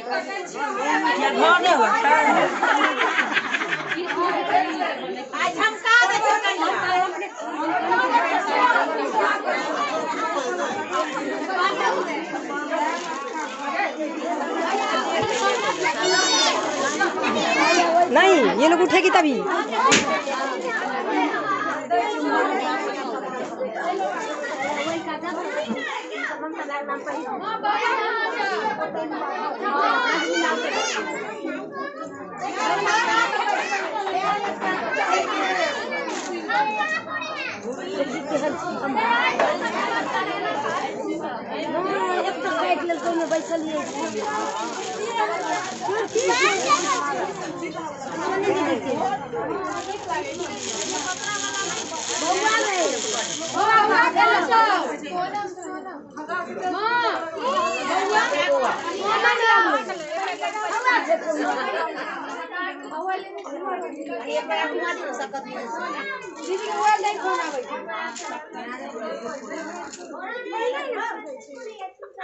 घर नहि होइ छै। नहीं ये लोग उठेगी तभी।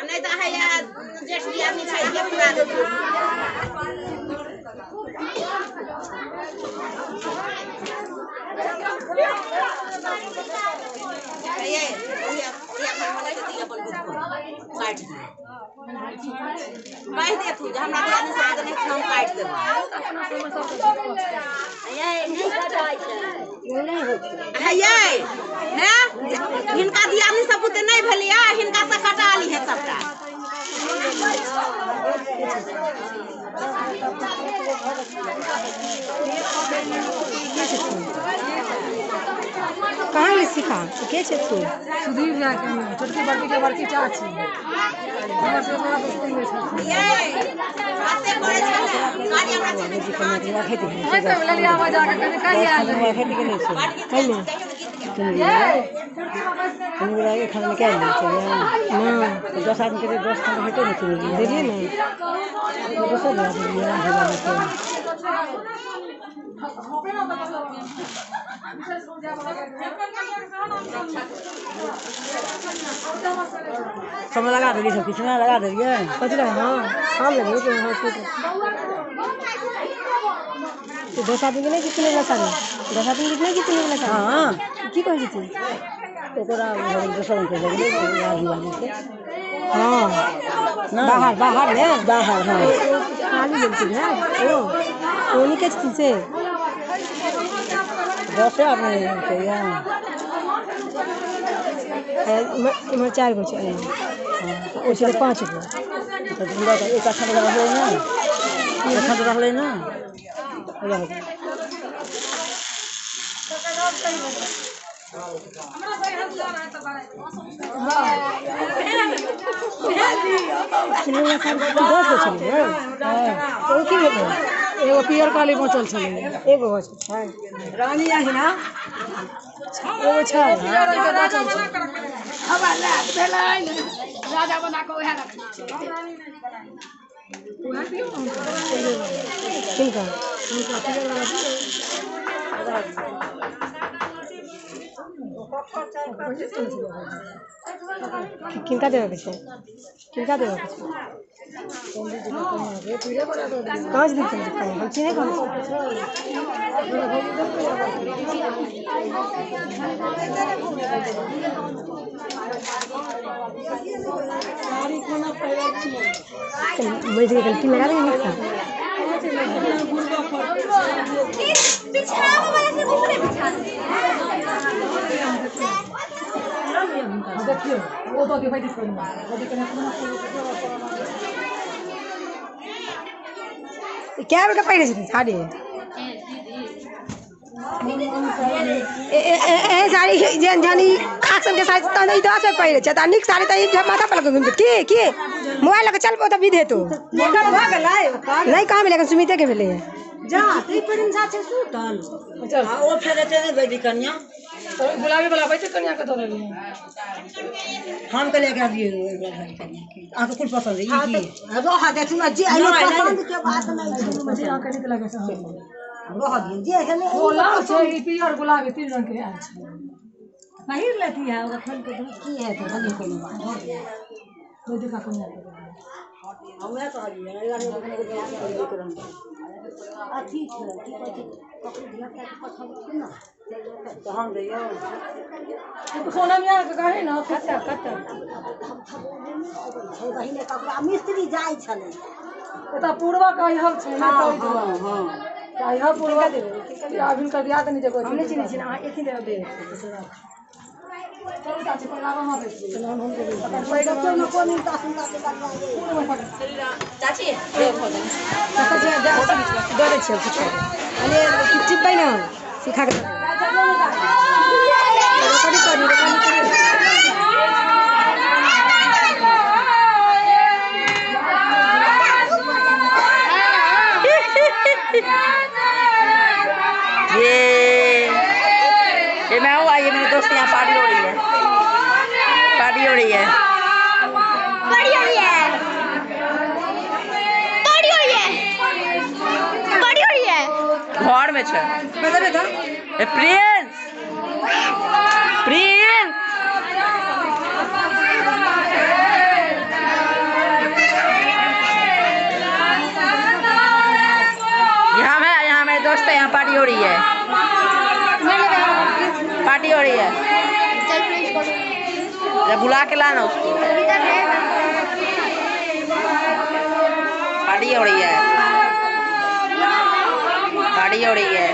नहीं तो है जेठ आदमी छै के पूरा देतै। काटि दियौ, कहि देथु जे हमरा दियादनी सब नहि हम काटि देबै। हे हिनका दियादनी सब बुते नहि भेलियै, हिनका से कटा ली है सबटा। कहाँ गेलै शिखा? के छै तू? सुधीर झा के छोटकी बड़की के बड़की चाची। हमर से बड़ा दोस्ती में छै। 10 आदमी के 10 खाना हेतै ने, देलियै ने दोसर सब लगा देलियै, सब किछु लगा देलियै। कथी लगा? हाँ आम लगे। तो 10 आदमी के नहीं कितने वाला साड़ी, 10 आदमी के नहीं कितने वाला साड़ी। हाँ की कहै छथिन? ओकरा दोसर रंग के लगलै राजू के। हाँ बाहर बाहर ने बाहर। हाँ खाली गेलखिन है ओ ओनी के छथिन से 10 आदमी के। इम्हर 4 गो छै, ओ छलै 5 गो। एक अच्छा रहलै ने, अच्छा रहलै ने। 10 गो छलै ने, ओ की भेलै? एगो पियर काली बचल छलै, एगो बचल छै। रानी अहिना एगो छै बचल छै। राजा बना कऽ उएह रखने छै। किनका? किनका देबऽके छै? किनका देबऽके छै? कहाँ से दिखतै? हम चिन्है कहाँ छी? बैठ के गलती लगा देंगे मिक्सा। देखियौ ओ तो देखै छी। कै बेर के पहिरै छथिन साड़ी? एहन साड़ी जेहन जेहन ई खाक सबके साड़ी तहन ई 10 बेर पहिरै छै, तऽ नीक साड़ी तऽ ई माथा पर लऽ कऽ घुमतै की की मोबाइल लऽ कऽ चल ओतऽ विध हेतौ। नहि कहाँ भेलै, एखन सुमिते के भेलैए। जा तै पर छै सुतल आ ओ फेर एते नहि बैदी कनिया गुलाबी वाला बैठे कनिया के दऽ देलियै। हम कहलियै एकरा दियौ कनिया के, अहाँके कोन पसंद है? ई की रह देथुन जे एहिमे पसंद के बात नहि छै। जे अहाँके नीक लगै छै रह दियौ जे हेलै। ओ लाल छै, ई पियर गुलाबी 3 रंग के आयल छै। पहिर लेती है ओकरा खोलि के की हेतै? कोनो बात बैठे का कनिया के। हमरा कहलियै अथी छै की कहै छै ककरो धिया पुता के पठाबै ने तहन दैयौ सोना मियाँ के कहे ना कत कत बहिने ककरो मिस्त्री जाइ छलै ओतऽ पूर्वा कहिहब छै ना हँ कहै हँ हँ कहिहब पूर्वा आब हिनकर बियाह तऽ नहि जगह हम नहि चिन्है छी अहाँ एक ही देबै बेर चलू चाची प्रणाम हम अबै छी देखियौ ने कोन उल्टा सुल्टा के बनबै चाची दऽ दै छियै सिखा के अरे चिपबै ने सिखा के रिकॉर्डिंग करी रिकॉर्डिंग करी। ये मैं हूँ, ये मेरे दोस्त यहाँ पार्टी हो रही है, पार्टी हो रही है, बड़ी हो रही है, बड़ी हो रही है, बड़ी हो रही है। घर में छे ए प्रिंस, प्रिंस यहाँ मैं, यहाँ मेरे दोस्त है, यहाँ पार्टी हो रही है, पार्टी हो रही है। चल प्रिंस को जब बुला के लाना उसको। इधर है। पार्टी हो रही है, पार्टी हो रही है,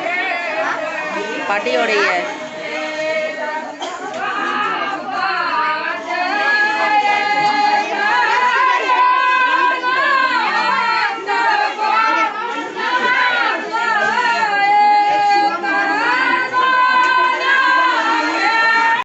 पार्टी हो रही है।